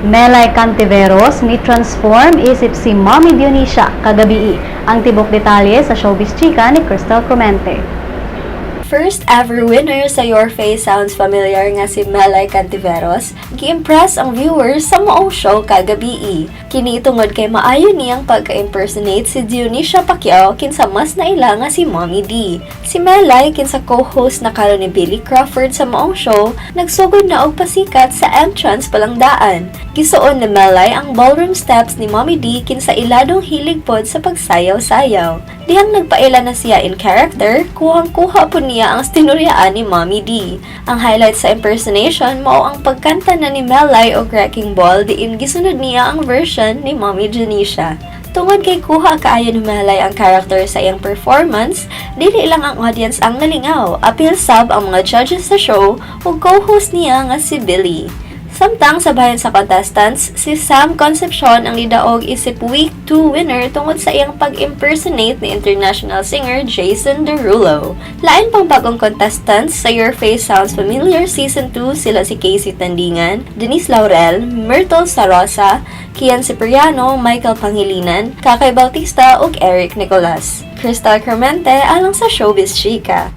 Melai Cantiveros ni transform isip si Mommy Dionisia kagabii. Ang tibok detalye sa Showbiz Chika ni Crystal Clemente. First ever winner sa Your Face Sounds Familiar nga si Melai Cantiveros, gi-impress ang viewers sa maong show kagabii. Kini tungod kay maayo niyang pagka-impersonate si Dionisia Pacquiao, kinsa mas naila nga si Mommy D. Si Melai, kinsa co-host na karon ni Billy Crawford sa maong show, nagsugod na og pasikat sa entrance palang daan. Gisuon ni Melai ang ballroom steps ni Mommy D, kinsa iladong hilig pod sa pagsayaw-sayaw. Dihang nagpaila na siya in character, kuhang-kuha po niya ang stinuryaan ni Mommy D. Ang highlight sa impersonation mao ang pagkanta na ni Melai og "Wrecking Ball", diin gisunod niya ang version ni Mommy Dionisia. Tungod kay kuha kaayo ni Melai ang character sa iyang performance, dili lang ang audience ang nalingaw, apil sab ang mga judges sa show ug co-host niya nga si Billy. Samtang sa bahin sa contestants, si Sam Concepcion ang nidaog isip Week 2 winner tungod sa iyang pag-impersonate ni international singer Jason Derulo. Lain pang bagong contestants sa Your Face Sounds Familiar Season 2 sila si KZ Tandingan, Denise Laurel, Myrtle Sarrosa, Kean Cipriano, Michael Pangilinan, Kakay Bautista ug Eric Nicolas. Crystal Clemente alang sa Showbiz Chika.